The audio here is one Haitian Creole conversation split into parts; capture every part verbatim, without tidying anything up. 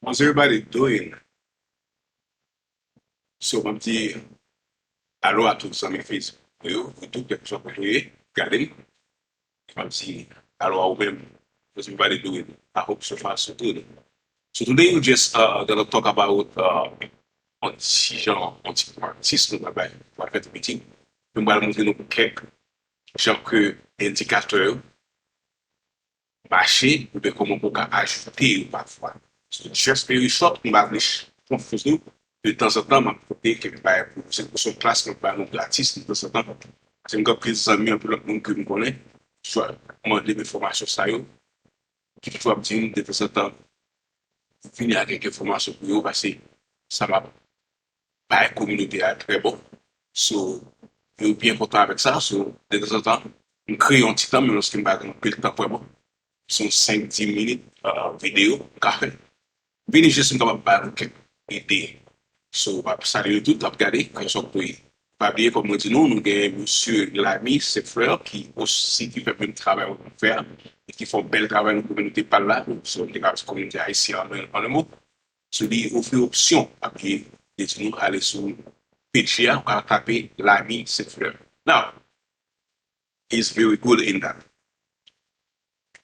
How's everybody doing? So, m ap di alo a tout zanmi Facebook yo, yo tou, kèlkeswa kote yo ye, gade m. M ap di alo a ou menm. How's everybody doing? I hope so far so good. So today we just uh, gonna talk about uh, on ti jan, on ti practice nou pral bay, pral fè tou piti. Mwen pral montre nou kèk jan ke endikatè yo mache, oubyen kòman pou w ka ajoute yo pafwa. So, just very short, m pa vle konfyouz nou. De tanzantan, m ap pote kèk bagay pou se pou son klas, mwen ba nou gratis de tanzantan. Paske m gen anpil zanmi, anpil lòt moun ke m konnen, ki toujou ap mande m enfòmasyon sa yo, ki toujou ap di m de tanzantan, vini ak kèk enfòmasyon pou yo, paske sa m ap bay kominote a trè bon. So, yo byen kontan avèk sa. So, de tanzantan, m kreye yon ti tan, men lòske m pa gen anpil tan vrèman, se yon senk, dis minit uh, videyo m ka fè. Vini jis m kapab ba nou kèk ide. So, m ap salye nou tout k ap gade, kèlkeswa kote w ye. Pa bliye, kòm mwen di nou, nou gen mesye Lamy Saint Fleur ki osi ki fè menm travay ou fè a, e ki fè yon bèl travay nan kominote pa l la. So, li ka kominote ayisyen an, an, an mo. So, li ofri opsyon, pa bliye, li di nou ale sou page a, ou ka tape Lamy Saint Fleur. Now, is very good in that.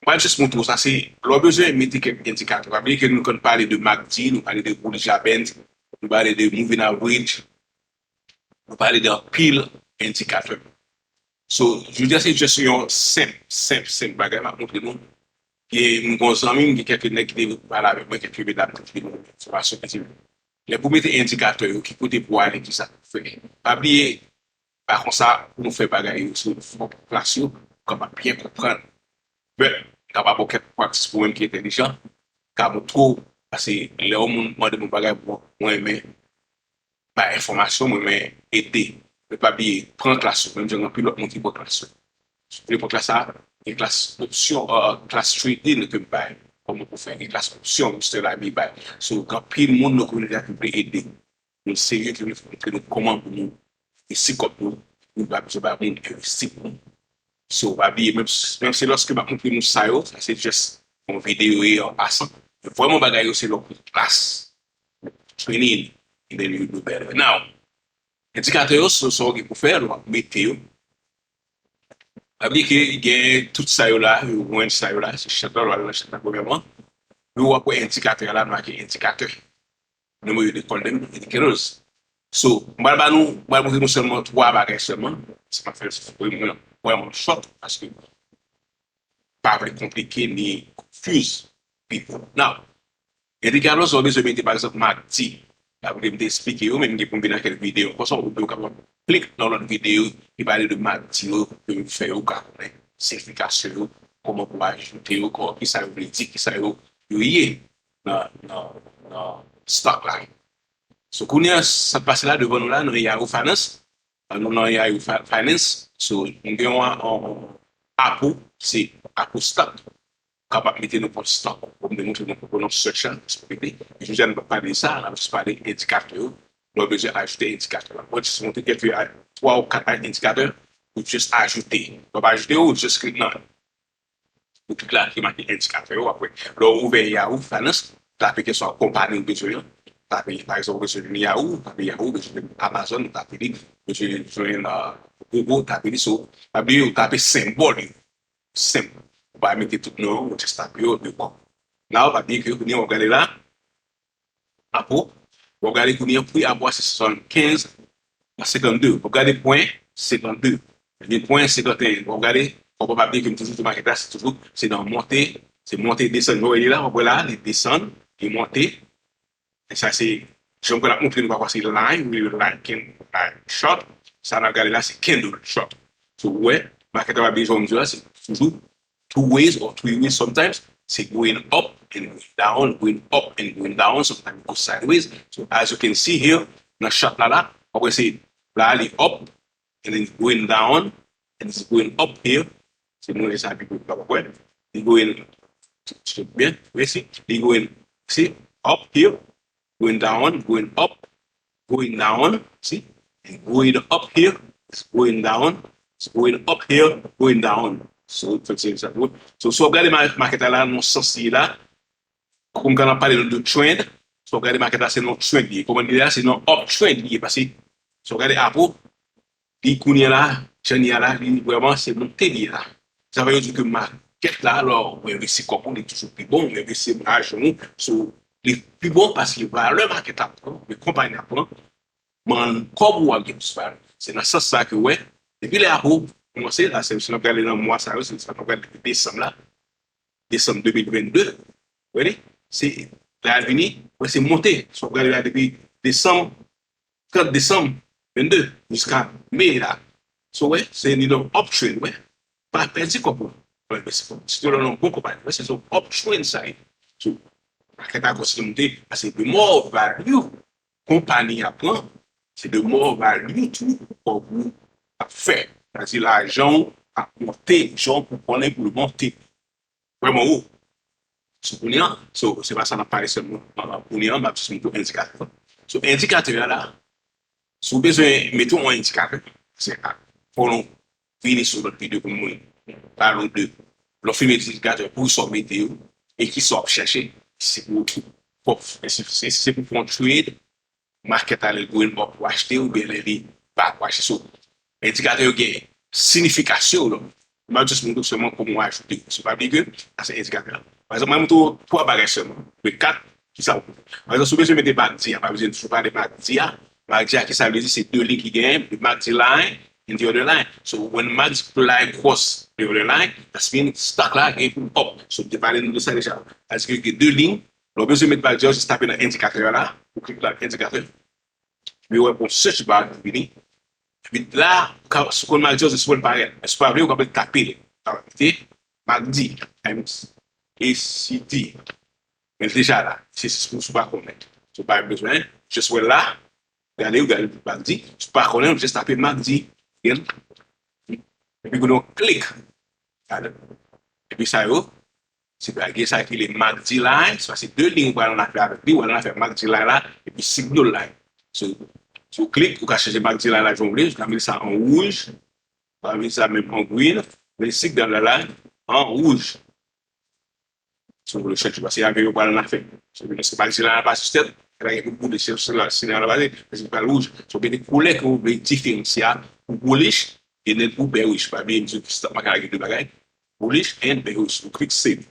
Mwen jis montre w sa, se lè w bezwen mete kèk endikatè. Pa bliye ke nou konn pale de MACD, nou pale de Bollinger Band, nou pale de Moving Average, nou pale de anpil endikatè. So, jodi a se just yon senp, senp, senp bagay m ap montre nou. Gen, m gen yon zanmi m, gen kèk nèg ki te pale avèk mwen, kèk medam ki te di mwen enfòmasyon ki di, lè pou mete endikatè yo, ki kote pou ale, ki sa pou fè. Pa bliye, pa konsa pou nou fè bagay yo, se fòk klas yo kapab byen konprann. But, m kapab ba w kèk practice pou mwen ki entèlijan, ka montre w, paske lè yon moun mande m yon bagay, mwen, mwen renmen bay enfòmasyon, mwen renmen ede. Men pa bliye, pran klas yo, menm jan gen anpil lòt moun ki pran klas yo. Si w vle pran klas sa, gen klas opsyon, uh, klas trading ke m bay. Kòman pou fè, gen klas opsyon, Mister Lamy bay. So, gen anpil moun nan kominote a ki vle ede. Moun serye ki vle montre nou kòman pou nou envesti kòb nou, nou pa bezwen bay moun envesti pou nou. So, pa bliye, menm, menm se lòske m ap montre nou sa yo, sa se just yon videyo ye an pasan. Men vrèman bagay yo se lè w pran klas, training, and then you do better. Now, endikatè yo, se sa w gen pou fè, lè w ap mete yo. Pa bliye ke gen tout sa yo la, yo range sa yo la, se chart la, lè w al nan chart la premyèman. Lè w ap wè endikatè la, make endikatè. Numero de call them indicators. So, m pral ba nou, m pral montre nou sèlman twa bagay sèlman. Se pa fè vrèman, vrèman short, paske pa vle konplike ni confuse people. Now, endikatè sa w bezwen mete, pa egzanp, MACD. Sa vle m te eksplike yo, men m gen pou m vin nan kèk videyo konsa, oubyen ou kapab klik nan lòt videyo ki pale de MACD yo, ke m fè yo, ou ka konnen siyifikasyon yo, kòman pou ajoute yo, kò, kisa yo vle di, kisa yo, yo ye nan, nan, nan stock la. So, kounye a, sa k pase la devan nou la, nan Yahoo Finance, nou nan Yahoo Fi- Finance, so, nou gen yon, yon apo, se apo stock. Kapab mete nenpòt stock. Pou m te montre nou pou nan search la, se pou mete. E jodi a, nou pa pale de sa, n ap jis pale endikatè yo. Lè w bezwen ajoute endikatè la. Mwen jis montre kèk twa ou kat endikatè pou jis ajoute. Lè w ap ajoute yo, ou jis klik nan Ou klik la ki make endikatè yo, w ap wè. Lè w ouvè Yahoo Finance, tape keswa konpani ou bezwen an. Tape, pa egzanp, ou bezwen Yahoo, tape Yahoo, ou bezwen Amazon, ou tape li, ou bezwen jwenn uh, Google, tape li. So, pa bliye, ou tape senbòl yo. Senp. Ou pa mete tout non, ou just tape yo, de bon. La, ou pa bliye ke kounye a w ap gade la, apo, w ap gade kounye a pri apo a se swasannkenz a senkannde. W ap gade pwen senkannde. Epi pwen senkanteyen. W ap gade, w ap gade ke m toujou di maket la, se toujou, se nan monte, se monte, desann. Ou wè li la, w ap wè la, li desann, li monte. E sa se, jan m konn ap montre nou pafwa se line, wi, line, line short. Sa n ap gade la, se candle short. So, w wè, maket la pa bezwen m di la, se toujou two ways or three ways sometimes. Se going up and going down, going up and going down, sometimes it goes sideways. So as you can see here, nan chart la la, w ap wè se la li up and then it's going down and it's going up here. Se mwen sa pi gwo pa wè. Li going byen, we see, li going, see, up here, going down, going up, going down, see? And going up here, it's going down, it's going up here, going down. So, so, so, so, so, w ap gade ma- maket la, la, nan sans li la, Kòm kan n ap pale de trend, si w gade market la, se nan trend li ye. Kòman li ye la, se nan uptrend li ye. Paske, si w gade Apple, li kounye a la, jan li ye a la, li vrèman se monte li ye la. Sa vle di ke market la, lè w envesti kòb ou, li toujou pi bon, ou envesti lajan ou, so, li pi bon paske valè market la pran, men konpayi a pran, men kòb ou ap gen plis valè. Se nan sans sa ke, wè, depi lè Apple kòmanse, la, se, si n ap gade nan mwa sa yo, se sa n ap gade depi desanm la, desanm de mil vennde, wè li, se, lè al vini, wè, se monte. Si w ap gade la depi desanm, trant desanm vennde, jiska me la. So, wè, se li nan uptrend, wè. Pa pèdi kòb ou. Wè, men se, se lè w nan bon konpayi. Wè, se yon uptrend sa ye. So, market la kontinye monte, paske the more value konpayi a pran, se the more value tou kòb ou ap fè. Sa di lajan w ap monte, jan w pou konnen pou l monte vrèman wo. So, kounye a, so, se pa sa n ap pale sèlman. Kounye a, m ap jis montre w endikatè. So, endikatè a la, si w bezwen mete yon endikatè, se a, fò nou vini sou lòt videyo pou mwen pale w de lè w fin mete endikatè, pou sa w mete yo, e ki sa w ap chèche, se pou, pou, se, se, se pou fè yon trade, market la, lè l go in up, ou achte, oubyen lè li back, ou achte. So, endikatè yo gen sinifikasyon yo. M ap jis montre w sèlman kòman w ajoute yo. So, pa bliye ke sa se endikatè la. Pa egzanp, mwen montre w twa bagay sèlman. Oubyen kat, ki sa w. Pa egzanp, si w bezwen mete MACD a, pa bezwen toujou pale MACD a. MACD a, ki sa l vle di? Se de liy ki genyen, the MACD line and the other line. So, when MACD line cross the other line, that means stock la gen pou up. So, m te pale nou de sa deja. Sa vle di ke gen de liy, lè w bezwen met MACD a, w jis tape nan endikatè a la, ou klik nan endikatè. Epi w wè pou search bar ki vini. Epi la, ou ka, si w konn MACD a, w jis wè l parèt. Men si w pa vle, ou ka tape li. Ou ka mete MACD, M A C D. Men l deja la. Se, se pou si w pa konnen. Si w pa bezwen, jis wè l la. Gade, ou gade MACD. Si w pa konnen, ou jis tape MACD. Epi kounye a w klik. Gade. Epi sa yo, se pa gen sa ki rele MACD line, sa se de liy ou pral nan afè avèk li, ou pral nan afè MACD line la, epi signal line. So, si w klik, ou ka chanje MACD line la jan w vle, ou ka mete sa an wouj, ou ka mete sa menm an green, men signal line la an wouj. Si w vle chèche, paske avè yo pral nan afè. Se, se pa si la pa sou tèt, la gen pou boule, se, se la, si la pa, se pral wouj. So, mete koulè ke w vle diferansye a, ou bullish, e nèt ou bearish. Pa bliye, m di w, stock market la gen de bagay. Bullish and bearish. Ou klik save.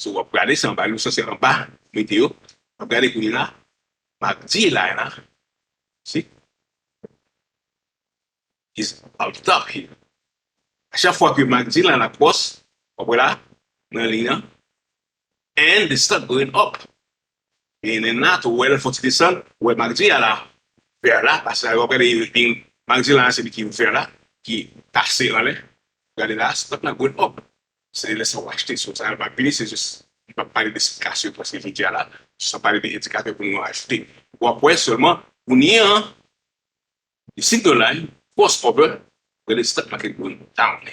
So, w ap gade, se anba, nou sanse anba, mete yo. W ap gade kounye la, MACD line la. See? Is up top here. A chak fwa ke MACD line la cross, w ap wè la, nan liy nan, and the stock going up. And then la, tou wè lè fò ti desann, wè MACD a la, vè la, paske w ap gade liy MACD line la, se li ki vè la, ki pase anlè. Gade la, stock la going up. Se lè sa w achte, so sa pa pini, se jis, m p ap pale de esplikasyon paske jodi a la, sa pale de endikatè pou nou ajoute. W ap wè sèlman, kounye an, the signal line, crossover, where the stock market going down.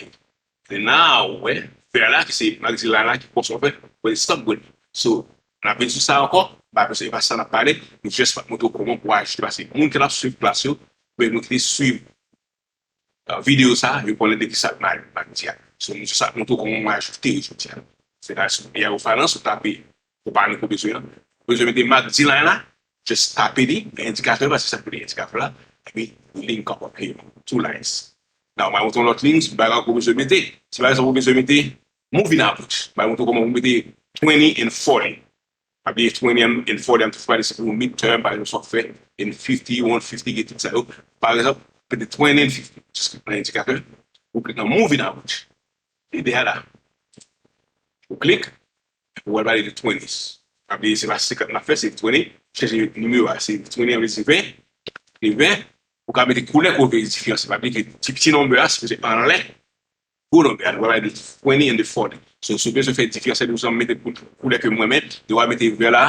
E la, ou wè, vè la, ki se MACD line la, ki crossover, where the stock going. So, n ap vin sou sa ankò, pa bezwen, e pa sa n ap pale, nou jis ap montre w kòman pou ajoute, paske moun ki t ap swiv klas yo, oubyen moun ki te swiv videyo sa, yo konnen de ki sa m ap di a. So, m jis ap montre w kòman mwen ajoute yo jodi a. Se la, sou Yahoo Finance, ou tape konpayi ke w bezwen an. Ou bezwen mete MACD line la, just tape li, endikatè, paske sa ki rele endikatè la, epi link up here, two lines. Now, mwen montre w lòt liy, bagay ke w bezwen mete. Si pa egzanp, ou bezwen mete moving average, mwen montre w kòman pou mete twenty and forty. Pa bliye twenty and forty, I'm just pale se pou midterm, pa egzanp, sa w fè in fifty, one fifty, gen tout sa yo. Pa egzanp, mete twenty and fifty, just klik nan endikatè, ou klik nan moving average. Li deja la. Ou klik, ou wè l pale de twenties. Pa bliye, se pa senkant n ap fè, se twenty, chanje nimewo a, se twenty an vle di ven, e ven, ou ka mete koulè ke w vle diferansye. Pa bliye ke ti piti number a, sipoze anlè gwo number a, nou pral pale de twenty and the forty. So, si w bezwen fè diferans, se pou sa m mete kou-, koulè ke mwen renmen, nou va mete vè la,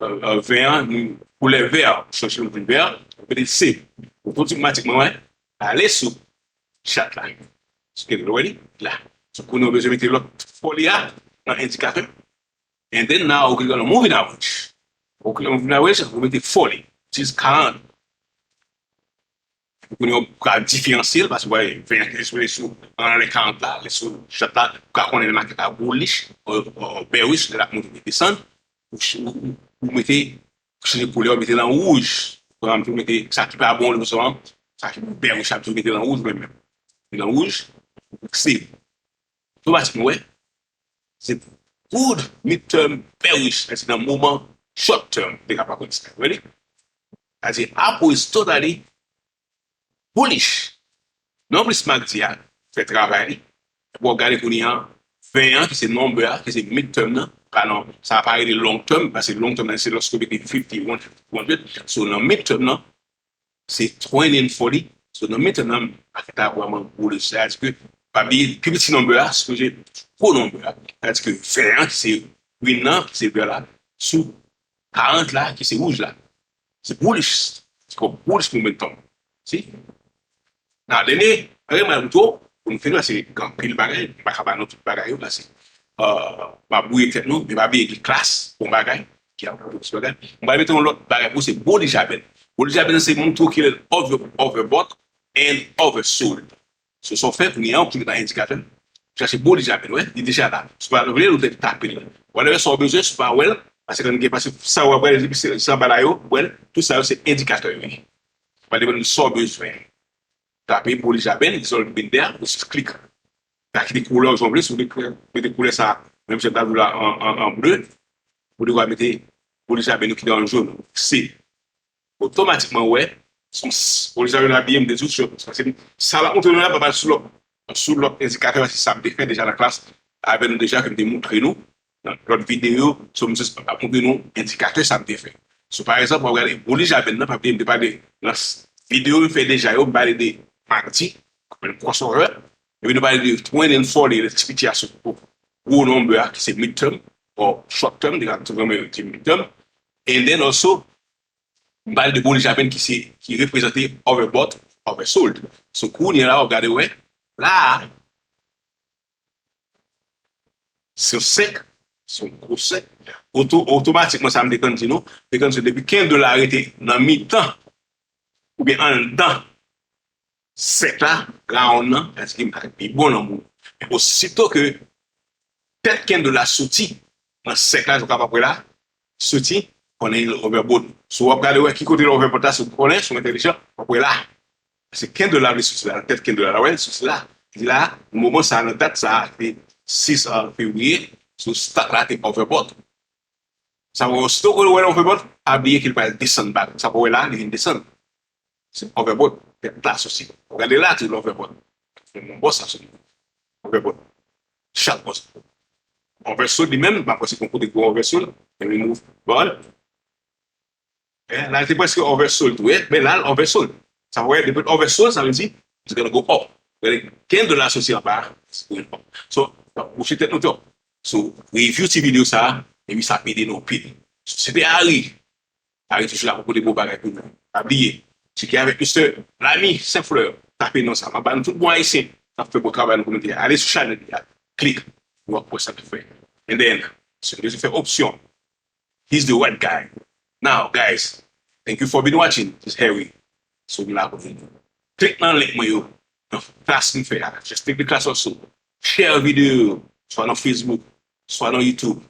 euh, euh, ven an, nou, koulè vè, chanje l vin vè, ou mete save. Otomatikman, wè, ale sou chat la. Sou ke nou wè li, la. So, kounye a w bezwen mete lòt forty a nan endikatè. And then now, ou klik nan moving average. Ou klik nan moving average, ou mete forty, which is forty. Pou kounye a, ou ka diferansye l, paske w wè ven an ki ekspoze sou anlè karant la, li sou chat la, ou ka konnen lè makèt la bullish, ou, ou bearish, lè l ap monte, li desann, ou, ou, ou mete, ou chanje koulè, ou mete l an wouj. Ou mete sa ki pa bon, ou sa ki bearish, ou mete l an wouj, ou menm. Li nan wouj, se otomatikman, wè, se good mid term bearish, se nan moman short term, li kapab konn sa, wè li. Sa di, apre totally bullish. Non plis MACD a fè travay li. Epi w gade kounye a, ven an, ki se number a, ki se mid term nan, pa non, sa pa rele long term, paske long term nan, se lòske w mete fifty, one fifty, one hundred. So, nan mid term nan, se twenty and forty. So, nan mid term nan, makèt la vrèman bullish. Sa di ke, pa bliye, pi piti number a, sipoze gwo number a. Sa di ke ven an, ki se green nan, ki se vè la, sou karant la, ki se wouj la. Se bullish. Se kon bullish momentum. Si? Nan dènye, anyen mwen tou, pou nou fini, paske gen anpil bagay, m pa ka ba nou tout bagay yo, paske, euh, m ap bwouye tèt nou, men pa bliye gen klas, bon bagay, ki ap pwodui bagay. M pral mete yon lòt bagay pou se Bollinger Band. Bollinger Band se montre w kilè over, overbought and oversold. So, sa w fè, kounye a, w klike nan endikatè, chache Bollinger Band, wè, li deja la. Si w pa vle l, ou te tape l. Whatever sa w bezwen, si w pa wè l, paske gen, paske sa w ap wè, se, se anba la yo, wè l, tout sa yo se endikatè yo ye. Sa depann de sa w bezwen. Tape Bollinger Band, Dissolving Band there, ou jis klik. Sa kite koulè w jan w vle, si w vle mete koulè sa, menm jan m ta di w la an, an, an ble, ou te ka mete Bollinger Band ou kite an jòn, se otomatikman wè, sou Bollinger Band la byen m te di w, paske sa l ap montre nou la, pa pral sou lòt, sou lòt endikatè, paske sa m te fè deja nan klas avè nou deja, ke m te montre nou, nan lòt videyo, so m jis ap montre nou endikatè sa m te fè. So, pa egzanp, w ap gade Bollinger Band nan, pa bliye m te pale nan s-, videyo m fè deja yo, m pale de MACD, crossover, epi nou pale de twenty and forty, le ti piti a sou gwo number a, ki se mid term, or short term, li ka tou renmen di mid term, and then also, m pale de Bollinger Band ki se, ki reprezante overbought, oversold. So, kounye a la, w ap gade, wè, la, se senk, se yon gwo senk. Oto-, otomatikman, sa m te konn di nou, te konn di depi candle la rete nan mitan, oubyen anndan senk la, round nan, èske m pa pi bon nan moun. Men osito ke tèt candle la soti nan senk la, jan w kapab wè la, soti, konnen l overbought. Si w ap gade wè ki kote l overbought la, si w konnen, si w entèlijan, w ap wè la. Paske candle la vle soti la, tèt candle la, la wè, soti la. Li la, moman sa, nan dat sa, se sis fevriye, so stock la te overbought. Sa vle, osito ke w wè l overbought, pa bliye ke l pral desann bak. Sa w wè la, li vin desann. Se overbought. Tèt la soti. Gade la, tou l overbought. Bon, sa soti. Overbought. Chak bò. Oversold li menm, m ap panse kon kote gwo oversold, men li move bò. Eh, la, li te prèske oversold tou, eh, men la, l oversold. Sa vle, depi l oversold, sa vle di, it's gonna go up. Gade, candle la soti anba, it's going up. So, nou ap pouse tèt nou tou. So, review ti videyo sa, epi sa ap ede nou anpil. So, se te Harry. Harry toujou la pou pote bon bagay pou nou. Pa bliye, tcheke avèk Mister Lamy Saint Fleur. Tape non sa. M ap ba nou tout bon ayisyen k ap fè bon travay nan kominote a. Ale sou chanèl li a. Klik. Ou ap wè sa k fè. And then, si w bezwen fè opsyon, he's the right guy. Now, guys, thank you for been watching. This is Harry. So, m la pou nou. Klik nan link mwen yo. Nan klas m fè a. Just click the class also. Share videyo yo. Swa nan Facebook, swa nan YouTube.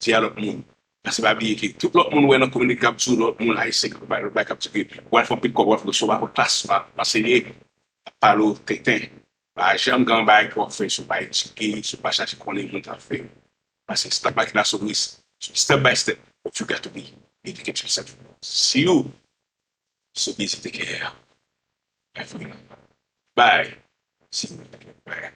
Di a lòt moun. Paske pa bliye ke tout lòt moun wè nan kominote k ap di lòt moun ayisyen k ap bay lòt bay k ap di ke w al fè anpil kòb, w al fè swa w pa pran klas, w pa ansenye, ap pale w tenten. Pa janm gen yon bagay ke w ap fè si w pa edike, si w pa chache konnen moun k ap fè. Paske stop by la souris. Step by step, but you got to be educate yourself. See you. So busy take care. Bye. See you. Bye.